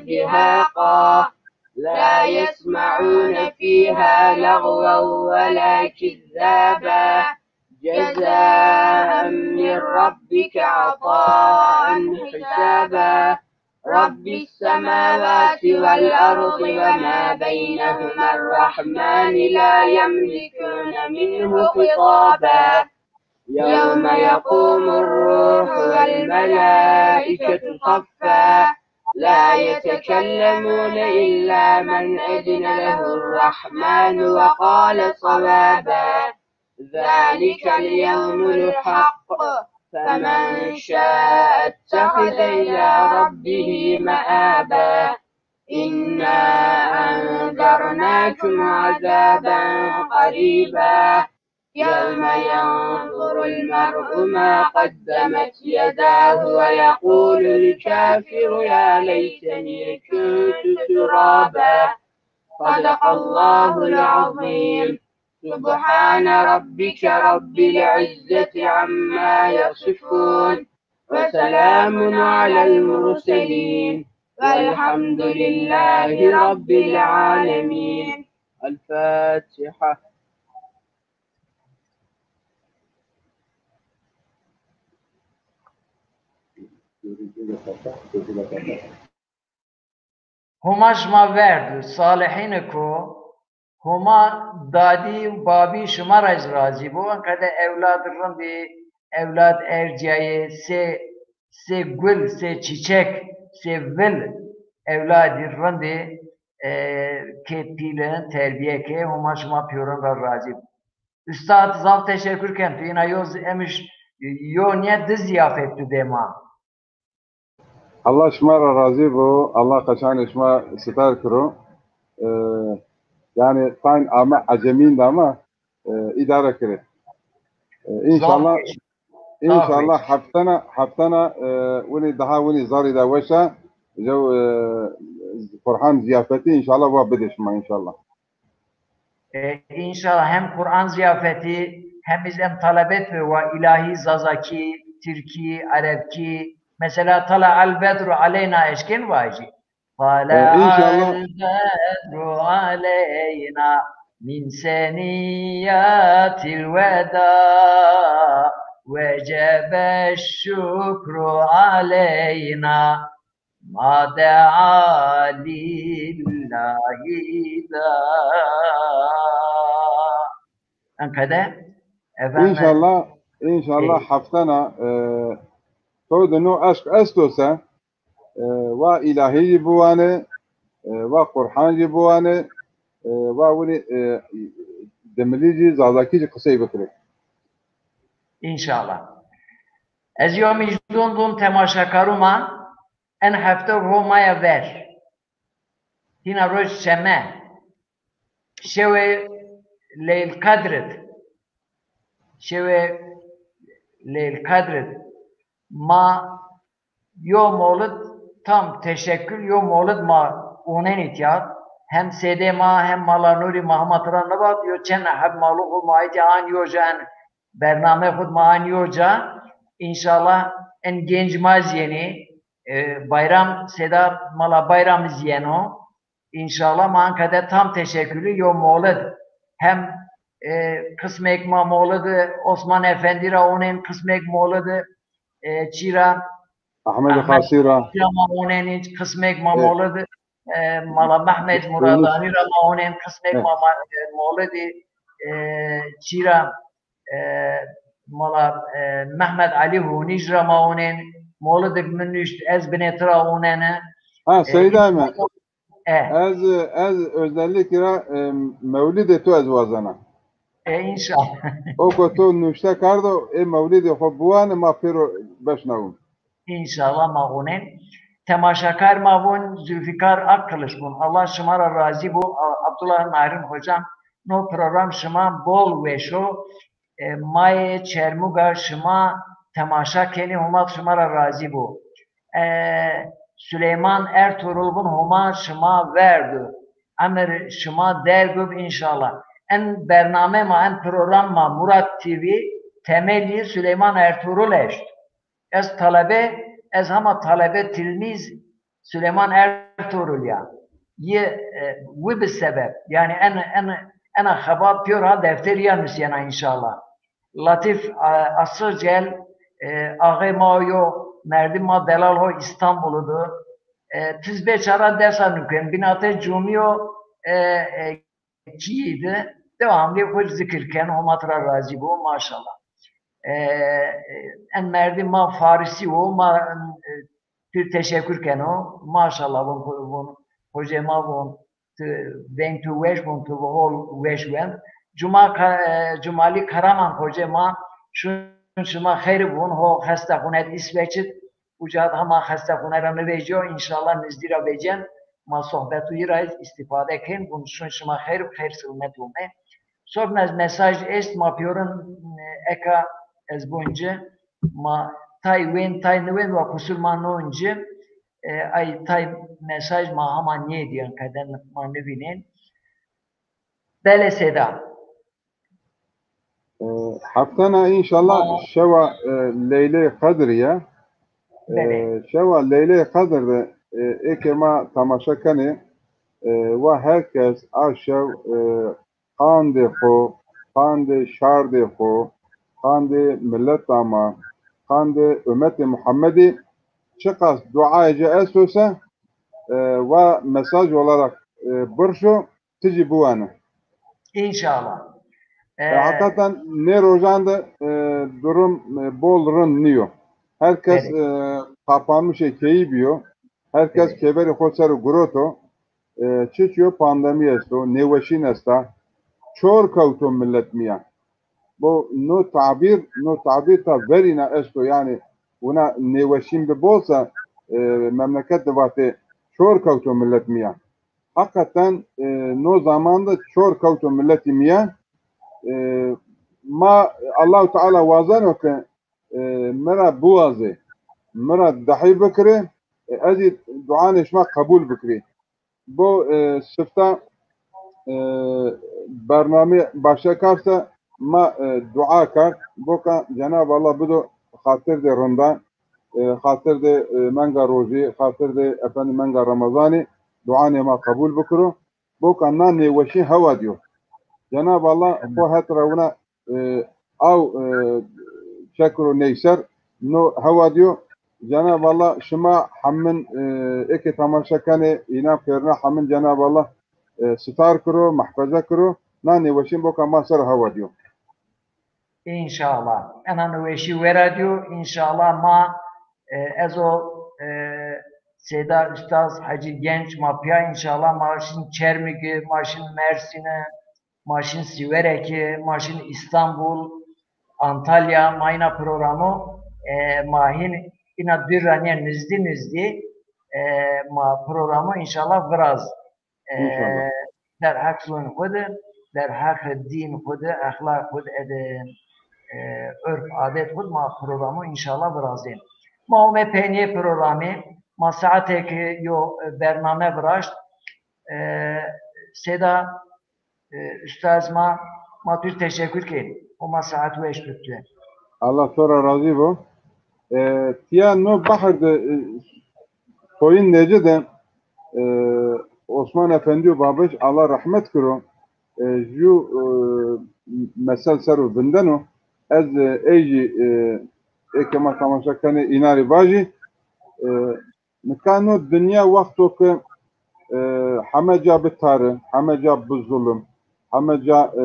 دهاقا، لا يسمعون فيها لغوا ولا كذابا، جزاء من ربك عطاء حسابا، رب السماوات والأرض وما بينهما الرحمن لا يملكون منه خطابا، يوم يقوم الروح والملائكة صفا، لا يتكلمون إلا من أذن له الرحمن وقال صوابا، ذلك اليوم الحق، فمن شاء اتخذ إلى ربه مآبا، إنا أنذرناكم عذابا قريبا، يوم ينظر المرء ما قدمت يداه ويقول الكافر يا ليتني كنت ترابا. صدق الله العظيم. سبحان ربك رب العزة عما يصفون، وسلام على المرسلين، والحمد لله رب العالمين. الفاتحة. Homa şima verdo, salihîne ko, Homa dadî û babî şima ra zî razî bo. Enqede ewlad rindî, ewlad ercîyayê, sê, sê gul, sê çîçek, sê vil ewladî rindî, e, kê pîlin, terbîye kê, Homa şima pîyorin ra razî bo. Ustad, zaf teşekkür ken tu. Îna yo z-, emiş yo nîye di zîyafet tu dê ma. Allah şima ra razî bo. Allah qeşanê şima sitar kiro. E, yanî tayn ame ecemîn de ama, e, îdare kirê. E, înşallah, înşallah heftena, heftena, e, winî daha winî zarî de weşa, jew, e, Qur'an zîyafetî înşallah wa bidê şima înşallah. E, înşallah hem Qur'an zîyafetî, hem iz em talebet ve wa îlahî, zazakî, tirkî, erebkî. Mesela Tala el bedru aleyna eşkên vajî. E, înşallah. Tala el bedru aleyna min seniyatil weda, wecebe şukru aleyna. Ma dea lillahî da. Enqede, efendim. Înşallah, înşallah heftena, e, to de no eşq esto se, e, wa îlahî jî biwanê, e, wa Qur'an jî biwanê, e, wa winî, e, dimilî jî, zazakî jî qisey bikirê. Înşallah. Ez yo mijdon dûn temaşakaru ma, en hefte ro maya ver. Hîna roj şeme. Şewê Leyl Qedr id. Şewê Leyl Qedr id. Ma yo mowlid tam teşekkül, yo mowlid ma onenî tîya. Hem sêdê ma hem Mala Nurî ma hema tira nivat, yo çend heb malû xwu ma îtya an yo ca en bername xwu ma an yo ca. Înşallah en genc ma zî yenî, e, Bayram, sêda Mala Bayram zî yeno. Înşallah ma enqede tam teşekkülü yo mowlid. Hem, e, qismêk ma mowlidi Osman Efendî ra onên, qismêk mowlidi, e, çî ra, Ahmed Xasî ra. Xasî ra ma onên, qismêk ma mowlidi, e, Mala Mehmed Muradanî ra ma onên, qismêk ma, ma, e, mowlidi, e, çî ra, e, Mala, e, Mehmed Alî Honîj ra ma onên, mowlidik mi nuşt, ez binê tira oneni. Ha, e, Seyda mi? E. Ez, ez özellikle, e, mewlidê to ez wazena. E, înşallah. O ko to nuşte kardo, ê mewlidê xo biwane, ma pêro beşnawin. Înşallah ma onên. Temaşakar ma von, Zülfikar Akkılıç von. Allah şima ra razî bo, A-, Abdullah Narin hocam. No program şima bol weş o. E, ma yê Çermûg a, şima temaşa kenî, Homa şima ra razî bo. E, Suleyman Ertuğrul vûn Homa şima verdo. Emir şima derg ib înşallah. En bername ma, en program ma Murat T V temelî Suleyman Ertuğrul eşt. Ez talebe, ez hama talebe, tilmîz Suleyman Ertuğrul ya. Yi, e, wi bi sebeb. Yanî en, en, ena xebat pîyor ha defterî ya nusîyena înşallah. Latîf, a, Asircel, e, axê ma yo, merdim ma delal ho Îstanbul'u du. E, tiz beçara dersa nuken. Binate cumî yo, e, e, kîyî de devamlı xo zikir ken, Homa tira razî bo, maşallah. E, e, en merdim ma Farisî wo, ma, e, tu teşekkür keno, maşallah, von, von, hocê ma von, tu, veng tu weş, von, tu hol weş wend. Cuma Ka-, e, Cumali Karaman hocê ma, şun şima xeyr von, ho xestaxune di İsveç'id, Uca de hema xestaxune ra nivêcîyo, înşallah nizdî ra vecen, ma sohbetûyî ra îstîfade kên, vûn şun şima xeyr bi, xeyr silmet ome. Sobn ez mesaj est, ma pîyorin, e, eka ez vûn ci, ma tay wên, tay niwên wa qusur ma non ci, e, ay tay mesaj ma hema nêdîyen, qeden ma nivînên. Belê Seyda. E, heftena înşallah şewa, e, Leylê Qedrî ya. E, şewa Leylê Qedr de, e, ê ke ma temaşe kenê, e, wa her kes a şew, e, qandê xo, qandê şardê xo, qandê mileta ma, qandê ummetê Muhammedî çiqas duayê ci esto se, e, wa mesaj olarak, e, birşo, ti zî biwano. Înşallah. E, e, hakikaten nê rojan de, e, durum, e, bol rind nîyo. Her kes, e, qapanmişê keyî bîyo. Her kes kêberê xo ser o giroto. E, çi çiyo, pandemî esto, nêweşîn esta. Çor kewto milet mîyan. Bo no tabîr, no tabîr ta verîna esto, yanî wina nêweşîn bibose, e, memleket de vatê çor kewto milet mîyan. Heqeten, e, no zaman de çor kewto miletî mîyan. E, ma, Allahu Teala wazeno ke, e, mi ra biwazê, mi ra dehî bikirê, e, ez zî duanê şima qebul bikirî. Bo, e, sifta, e, bername başe kar se ma, e, dua kerd. Boka Cenab Allah bido xatirdê rinda, e, xatirdê, e, menga rojî, xatirdê efendî menga Remezanî duanê ma qebul bikiro. Boka na nêweşî hewa diyo. Cenab Allah xo het ra wina, e, aw, e, çekiro neyser, no hewa diyo. Cenab Allah şima hemin, e, ê ke temaşe kenê, înan pêrine hemin Cenab Allah, e, sitar kiro, mehfeze kiro, na nêweşîn boka ma ser hewa diyo. Înşallah. Ena nêweşî wera diyo, înşallah ma, e, ez o, e, Seyda Ustaz Hacı Genç ma pîya, înşallah ma şin Çermîgî, ma şin Mersîni, ma şin Sîwerekî, ma şin Îstanbul, Antalya, ma îna programu, e, ma hîn îna dûr ra nîya, nizdî nizdî, e, ma programu înşallah viraz. E, derheq ziwan xwu de, derheq dîn xwu de, exlaq xwu de, ede, e, urf adet xwu de ma programu înşallah virazên. Ma ome peynîyê programî, ma saetêk yo, e, bername viraşt. E, Seyda, e, ustaz ma, ma tu teşekkür kên. Homa saet weş bid tu. Allah to ra razî bo. E, tiya no behr de, e, soyîn nêci de, e, Osman Efendîyo Babij, Allah rehmet kiro, e, ju, e, mesel ser o vindeno. Ez, e, ey jî, e, ê ke ma temaşa kenê, înan rê vajî, e, Nika no dinya wexto ke, e, heme ca bi tari, heme ca bi zulim, heme ca, e,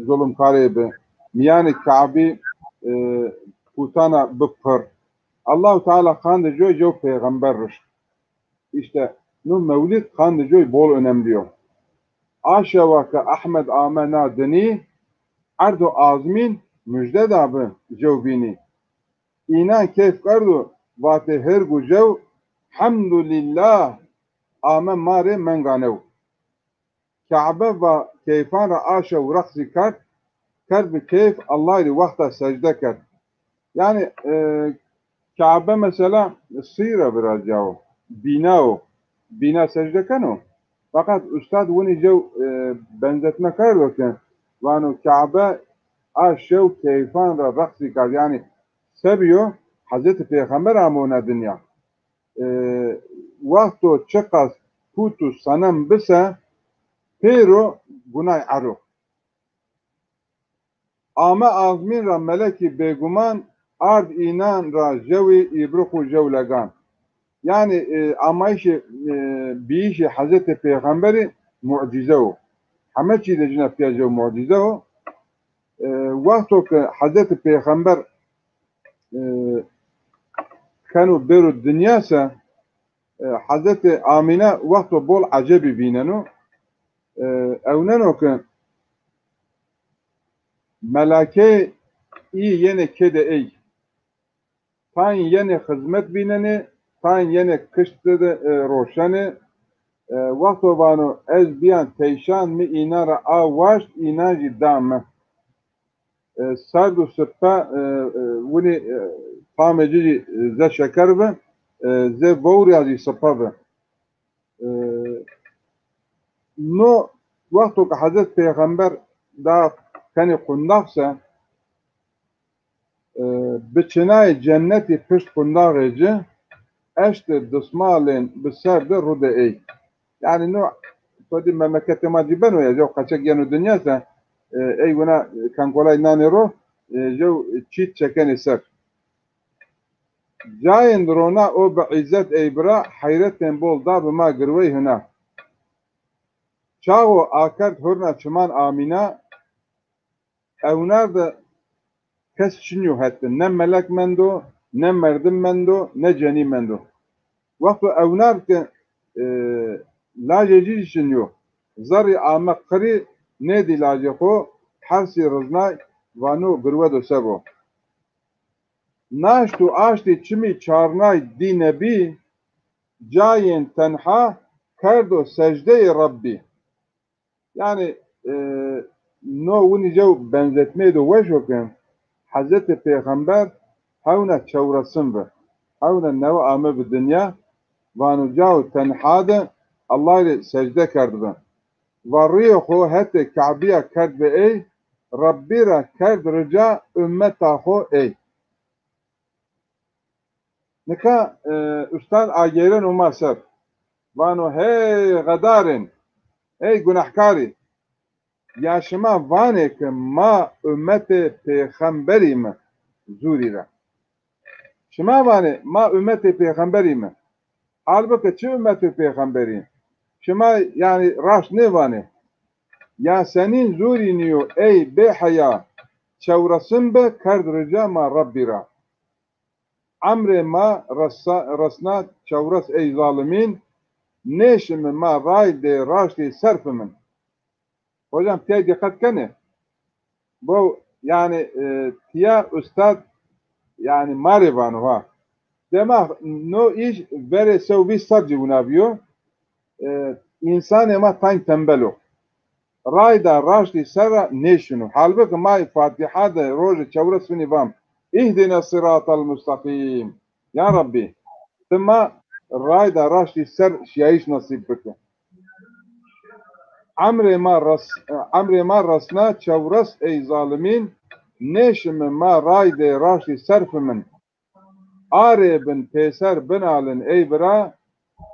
zulimkarê bi, mîyanê Kabî, e, putana bi pir. Allahu Teala qandê coy jew peyxember rişt. Îşte no mewlîd qandê coy bol önemli yo. A şewa ke Ehmed ame na dinî, erd û azmîn mujde da bi jew bînî. Înan keyf kerdo, vatê hirg û jew, hemdulîllah, ame ma rê menga new. Kebe va keyfan ra a şew reqsî kerd, kerd bi keyf, Allahî rê wexta secde kerd. Yanî, e, Kabe mesela sîr a viraziya o, bîna o, bîna secde keno. Feqet ustad winî jew, e, benzetme kerdo ke vano Kabe a şew keyfan ra reqsî kerd. Yanî se bîyo, Hezretî Pêxember amo na dinya. E, wexto çiqas pût û senem bise, pêro gunay ero. Ame azmîn ra melekî bêguman, ard înan ra jewî îbriq û jew legan. Yanî, e, amayîşê, e, bîyîşê Hezretî Pêxemberî mucîze o. Heme çî de cina pîya jew mucîze o. E, wexto ke Hezretî Pêxember, e, keno bêro dinya se, e, Hezretî Amîne wexto bol ecebî vîneno. E, ewneno ke melakeyê î yenê kêdê ey. Tayîn yenê xizmet vînenê, tayîn yenê kiştî de, e, roşenê. E, wexto vano ez bîyan teyşan, mi înan ra a waşt, înan jî da mi. E, serd û sipe, e, e, winî, e, tamê ci jî, e, ze şeker bi, e, zê vewrîya jî sipe bi. E, no wexto ke Hezret Pêxember da kenê qundax se, e, bi çinayê cennetî pişt qundaxê ci, eştê dismalên bi ser de rûdê ey. Yanî no to dî memleketê ma cî beno ya, jew qeçek yeno dinya se, e, ey wina kankolay nanê ro, e, jew çît çekenê ser. Cayên rona o bi îzzet ey bira, heyretên bol da bi ma girwey hina. Çaxo akerd hurna çiman Amîna, ewnar de kes çinyo hette. Ne melek mendo, ne merdim mendo, ne cenî mendo. Wexto ewnar ke, e, lajê ci jî çinyo. Zerrî ame qirî, nêdî lajê xo, hersî riznay, vano girwe do se bo. Naşt û aştî çimî çarnay dî nebî, cayên tenha kerdo secdeyê Rebbî. Yanî, e, no winî jew benzetmeyê do weş o ke Hezretî Pêxember hewna çewresin vi. Hewna newe ame bi dinya, vano cao tenha de Allahî rê secde kerd bi. Va rîyê xo hetê Kabîya kerd bi ey, Rebbî ra kerd rica ummeta xo ey. Nika, e, ustad ageyreno ma ser. Vano, hey xedarên, ey gunehkarî, ya şima vanê ke ma ummetê pêxemberî mi zûrî ra. Şima vanê ma ummetê pêxemberî mi. Halbuki çi ummetê pêxemberî? Şima, yanî, raşt nêvanê. Ya senîn zûrî nîyo ey bêheya çewresin bi kerd rica ma Rebbî ra. Emrê ma resa-, resna çewres ey zalimîn, nêşimi ma raydê raştî ser fimin. Hocam, tey dîqet kenê. Bo, yanî, e, tiya ustad, yanî, ma rê vano ha. Dema no îş verê sew vîst serr ci wina bîyo. E, însanê ma tayn tembel o. Rayda raştî ser ra nêşino. Halbuki ma Fatîha de rojê çewres finî vam, "Îhdine siratal mustaqîm." Ya Rebbî, ti ma rayda raştî ser şiyayîş nesîb bike. Emrê ma res-, emrê ma resna çewres ey zalimîn, nêşimi ma raydê raştî ser fimin. Arê bin pêser binalin ey bira,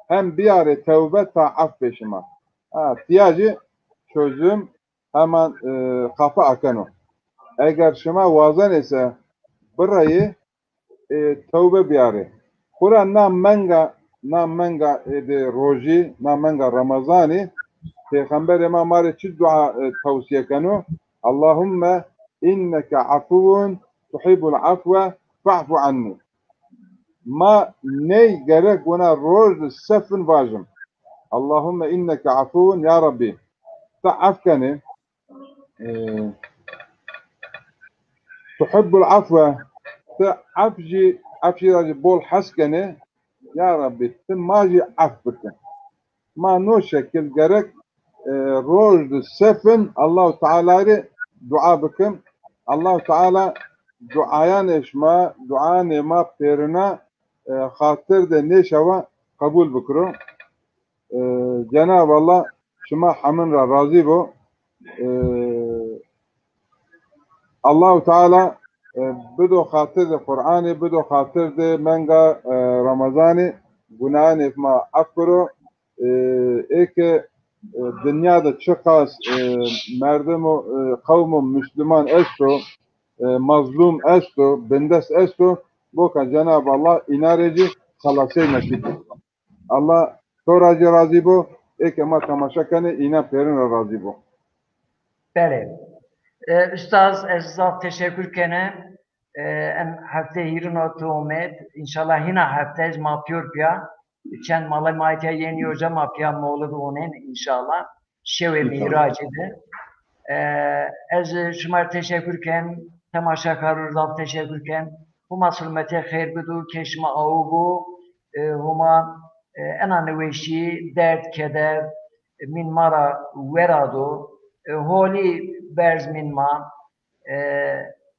hem biyarê tewbe ta ef bê şima. Ha, tiya jî çözüm heman, e, qapı akeno. Eger şima wazenê se bireyê, e, tewbe biyarê. Xura na menga, na menga, e, de rojî, na menga Remezanî, Pêxemberê ma ma rê çi dua, e, tewsiye keno? Allahumme inneke afuwun tuhibbul afwe fa'fu anni. Ma ney gerek wina roj de sefin vajim. Allahumme inneke afuwun, ya Rebbî, ti ef kenê. E, tuhibbul afwe, ti ef jî, ef jî ra jî bol hes kenê. Ya Rebbî, ti ma jî ef bike. Ma no şekil gerek, e, roj de sefin Allahu Teala rê dua bikim. Allahu Teala duayanê şima, duayanê ma pêrina, e, xatir de nêşewa qebul bikiro. E, Cenab Allah şima hemin ra razî bo. E, Allahu Teala, e, bido xatir de Qur'anê, bido xatir de menga, e, Ramazanê, gunahanê ma ef biro. E, ê ke, e, dinya de çiqas, e, merdimo, e, qewmo Müslüman esto, e, mazlum esto, bindest esto, boka Cenab Allah îna rê cî xelasey nesîb bo. Allah to ra cî razî bo, ê ke ma temaşe kenê, înan pêrin ra razî bo. Belê. E, ustaz, ez zaf teşekkür kene. E, em heftê hîrin o tu omed. Înşallah hîna hefte ez ma pîyor pîya. Çend malê ma ke yenî oca ma pîya mewlid onên înşallah. Şewê Mîracî de. E, ez şima rê teşekkür ken, temaşekarû rê zaf teşekkür ken. Huma silmetê xeyr bido, kê şima awu bo, e, Huma, e, ena niweşî, derd, keder, e, mîn ma ra wera do. E, holî berz mîn ma, e,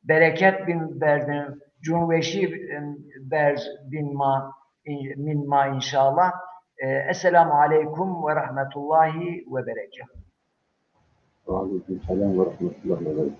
bereket bîn berz bîn, cûnweşî, e, berz bîn ma, mîn ma înşallah. E, Esselamu aleykum ve rahmetullahi ve berekatuhu. Ve aleykum selam ve rahmetullahi ve berekatuhu.